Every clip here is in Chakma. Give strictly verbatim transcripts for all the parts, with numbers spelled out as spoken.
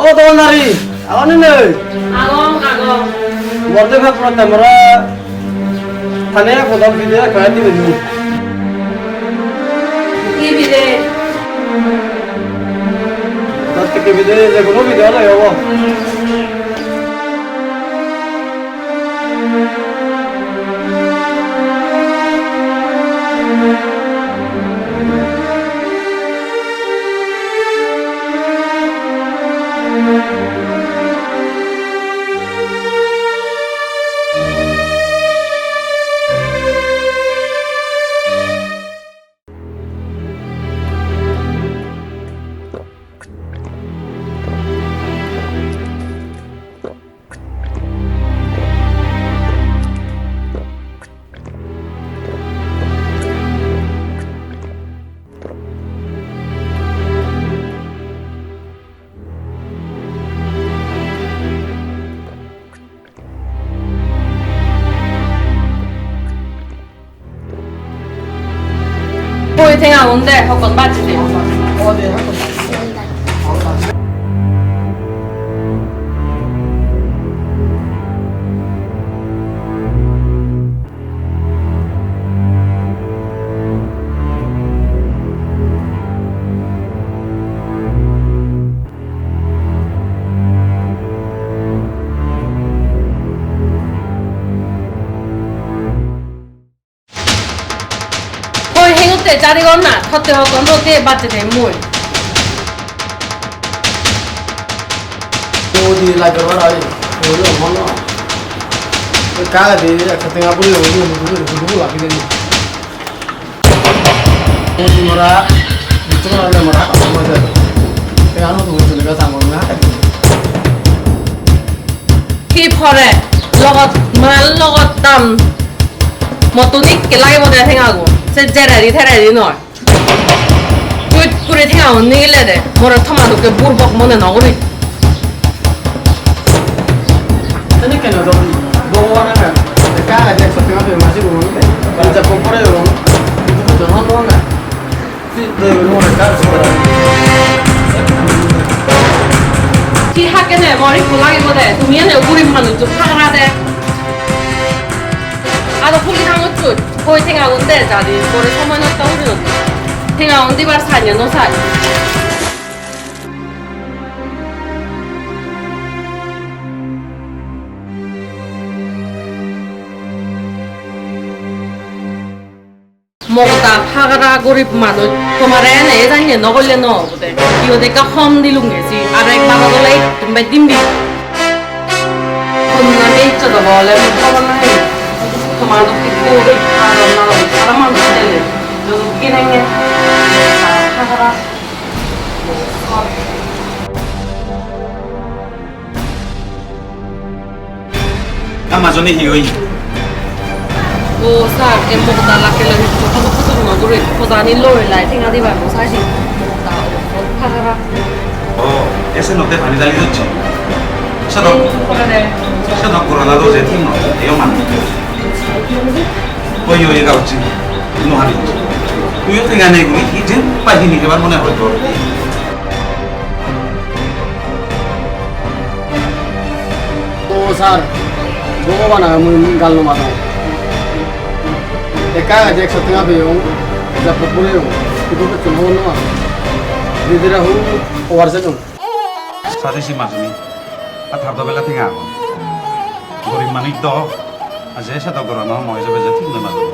O doganari, agon ne nei? Agong, agong. Mor de phat puratte more thane podok bide ekka dibe ni. Hi bide? Tar theke bide, je hono bide ole obo. Hoi tengagun de, hokkon bacche de. Hoi, hengotte jari gor na, thotte hokkon rode bacche de mui. Odi lagor bar ai, odi mon no. Ka de ekso tenga puri odi, odi, odi, odi lagi de. Odi mora, bichara le mora, ka mo de. Te ano to odi le ka mo na. Hi pore, logot mal, logot dam. Mottun ikke lagibo de tengagun. Se jeredi teredi noi. Tut guri tengagun nigile de. More toma dokke burbok mone no guri. Ani keno don, Bhogoban age. Ka age ekso tenga pe masi gun. Ani ja ko pore gun. Itu to don no na. Hi hakkene mor ikko lagibo de, tumi ene gurib manuj jo thagra de. Aro huli thangochchut, hoi tengagun de jadi, pore somoy nosto guri no. Tengagun dibar sanye no sai. Mogota pagara gorib manuj, tomare ene ejanye no golle no obode. Iyot ekka hom dilunge si, aro ekbar ole ekdom bej dimbi. Honna bej chodo bole hobor nahi. Tomar dokke gorib aro naloi para manuj dele, jodi ginenge pagara. A majoni hi oye? O sir, e Mogota lakke loi hissu hojok hojok no guri, hojani loi lai tenga dibar no sai de. Mogota o pagara. O, ese notte pani dali docche. Sedok. Sedok gorana do je thik no, eyo mane. Oi, oi, gauchi. No hani. Tuiyo tenga nei guri, hi jen pai hini hebar mone hoi tor. O sir, Bhogoban age mui gal no madong. Ekka age je ekso tenga peyong, ja pok pureyong, hudu pecchon hobor no pang. Didire hu over jeyong. Sari si majuni, ar tar do bela tenga agon. Gorib manuj do, ar je sedok gorano mo ijebe je thik noi majuni.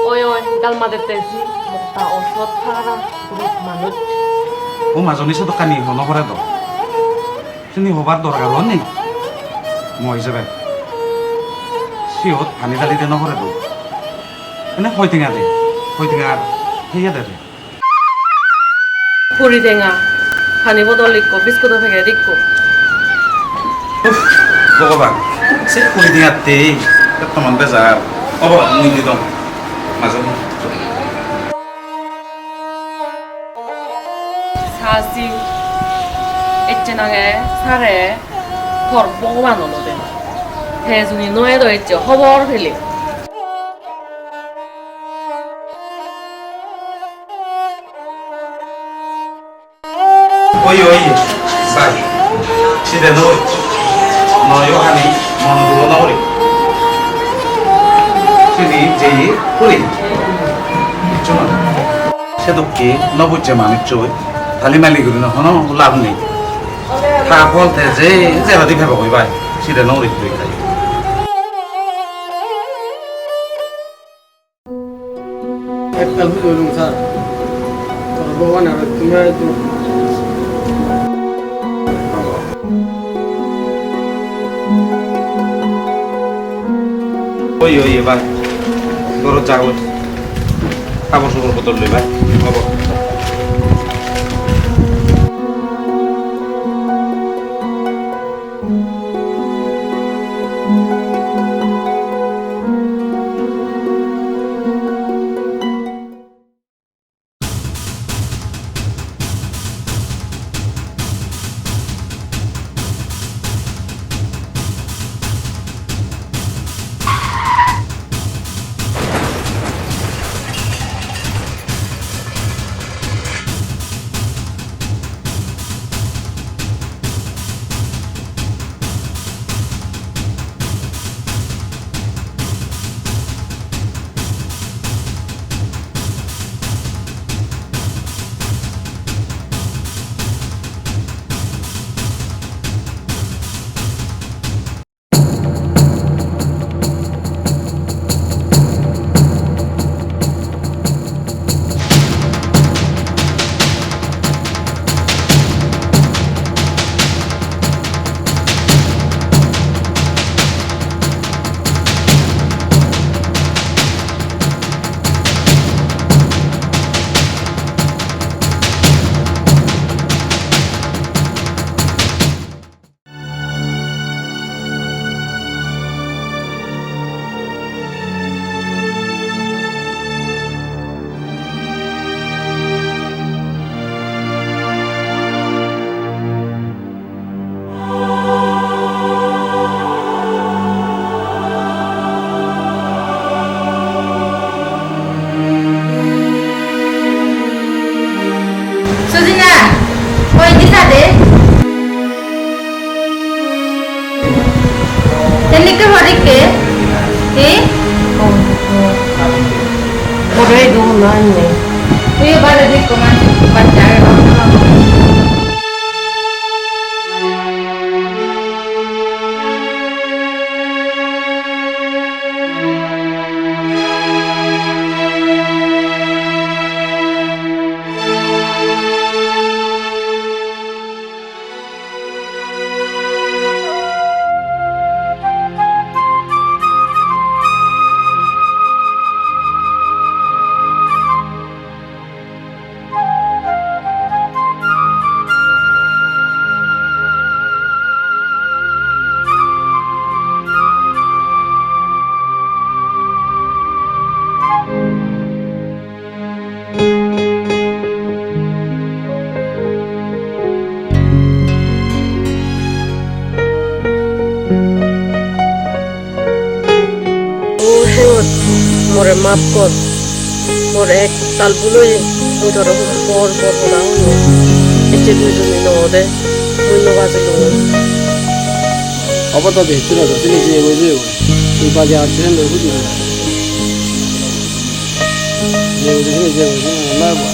Oi, oi, gal madette si, Mogota osot pagara gurib manuj. O majuni sedokkani hono pore do. Sini hobar dorkar o nei. Mo ijebe. Siyot pani dali de no pore do. Ene hoi tenga de, hoi tenga ar heiya de re. Kuri tenga, pani bodol ikko, biscuito packet ikko. Uff, Bhogoban, se kuri tengattei ettoman bejar. Obo, mui di dong. Majo. Sasi, ecche nange sare tor Bhogoban olode. Te juni no edo ecche hobor pele. Oi, oi, bai. Side noi. Noi o hani, mon duo no gori. Sini jeye gori. Kichu noi. Sedokke no bujje manuchchoi. Tali mali guri no hono lab nei. Ta phol te je jeradi pebo goi bai. Side no gori guri khai. Ektal hudu dong, sir. Bhogoban aro tumi hoyto. Oi, oi, ebar. Gorot jagoi. Habor subor bodol loi bai. Obo. Sujina, oi di sade? Tennikke horikke? Hi? Ore do na ne. Tui bare di ko man baccha age. O Hengor, more map gor. Mor ektal bul oye, mui tore hub bor bor hoda hoyong. Ecche tui juni no ode, mui no bajilung. Obo to de hissu no do, sini jeyegoi jeyegoi. Tui baji aar siyen do buji no. Jeyegoi jeyegoi jeyegoi, jeyegoi, na ba.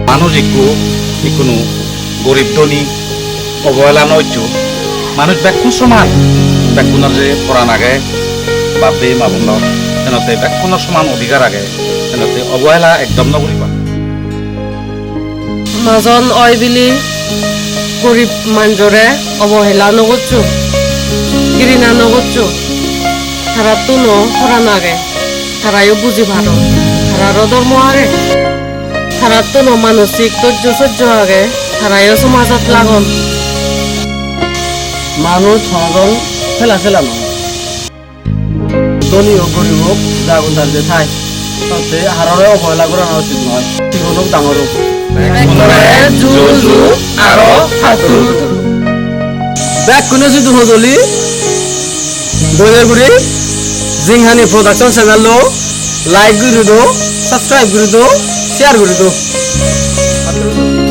Manuj ikko, ikkunu gorib dhoni, obohela no icchu. Manuj bekkun soman, bekkunor je poran age, bap bhei ma bonor, senotte bekkunor soman odhikar age, senotte obohela ekdom no guriba. Majon oi bili gorib manjore obohela no goccho, girina no goccho. Tarattuno poran age, tarayo buji paron, tararo dhormo age. Tarattuno manosik dojjo sojjo age, tarayo somajot lagon. Manuj hono jon sela sela noi. Dhoni ok gorib ok, jagun tar je thai. Te harore obohela gorana uchit noi. Sigon hok dangor hok. Bekkune ju ju aro pattur. Bekkune judu hojoli doya guri Jinghani Production channel lo like guri do, subscribe guri do, share guri do.